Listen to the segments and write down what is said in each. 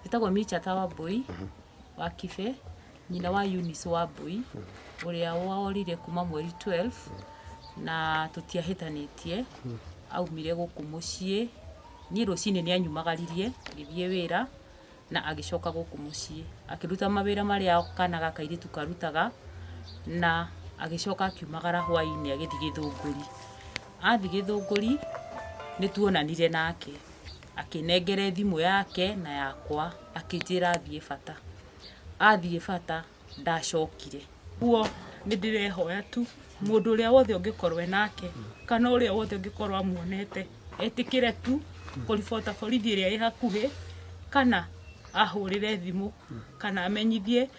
Njĩtagwo Michata Wambui wa Kibe, nyina wa Eunice Wambui ũrĩa worire kuma mweri 12 na tũtiahĩtanĩtie. Aumire gũkũ mũciĩ, niĩ rũcinĩ nĩ anyumagaririe agĩthiĩ wĩra na agĩcoka gũkũ mũciĩ akĩruta mawĩra marĩa kana ga kairĩtu karutaga, na agĩcoka akiumagara hwainĩ agĩthiĩ Gĩthũngũri. Athiĩ Gĩthũngũri nĩ tuonanire nake, akĩnengere thimũ yake na yakwa, akĩnjĩra athiĩ bata. Athiĩ bata ndacokire. Guo nĩ ndĩrehoya tu mũndũ ũrĩa wothe ũngĩkorwo e nake kana ũrĩa wothe ũngĩkorwo amuonete etĩkĩre tu kũribota borithi ĩrĩa ĩ hakuhĩ, kana ahũrĩre thimũ, kana amenyithie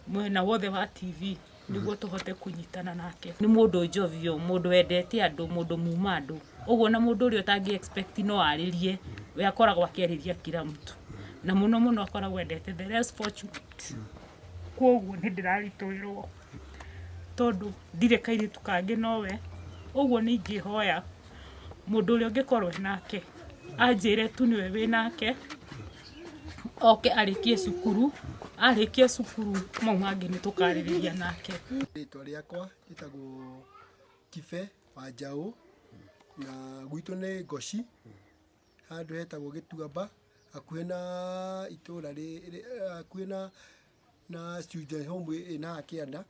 mwena wothe wa TV nĩguo tũhote kũnyitana nake. Nĩ mũndũ jovial, mũndũ wendete andũ, mũndũ muma andũ. Ũguo na mũndũ ũrĩa ũtangĩ expect no arĩrie, we akoragwo akĩarĩria kila mtu. Na mũno mũno akoragwo endete the less fortunate. Koguo nĩ ndĩraritũhĩrwo tondũ ndirĩ kairĩtu kangĩ nowe. Ũguo nĩ ingĩhoya mũndũ ũrĩa ũngĩkorwo e nake anjĩre tu nĩwe wĩ nake, oke arĩkie cukuru, arĩkia cukuru mau mangĩ nĩ tũkarĩrĩria nake. Rĩtwa rĩakwa njĩtagwo Kibe wa Njaũ, na gwitũ nĩ Ngoci, handũ hetagwo Gĩtuamba, hakuhĩ na itũra, hakuhĩ na Children Home ĩna haha kĩanda.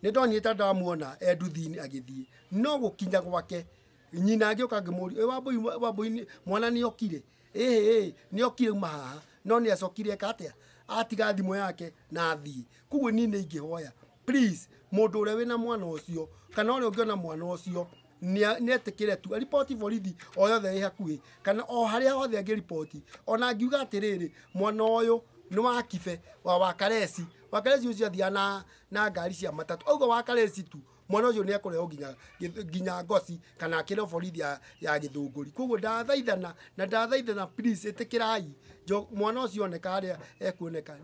Nĩ ndonire ta ndamuona e nduthi-inĩ agĩthiĩ, no gũkinya gwake nyina agĩũka ngĩmũria, "Ĩ Wambũi, Wambũi, mwana nĩ okire?" "Ĩhĩ, ĩ nĩ okire, uma haha." No nĩ acokire eka atĩa? Atiga thimũ yake na athiĩ. Koguo niĩ nĩ ingĩhoya, please, mũndũ ũrĩa wĩna mwana ũcio kana ũrĩa ũngĩona mwana ũcio nĩ etĩkĩre tu ariboti borithi o yothe ĩ hakuhĩ kana o harĩa hothe angĩriboti. Ona angiuga atĩrĩrĩ, mwana ũyũ nĩ wa Kibe wa Wakareci, Wakareci ũcio athiaga na ngari cia matatũ, auga Wakareci tu, mwana ũcio nĩ ekũrehwo nginya Ngoci kana akĩrwo borithi ya Gĩthũngũri. Koguo ndathaithana na ndathaithana, please, ĩtĩkĩrai mwana ũcio oneka harĩa ekuoneka.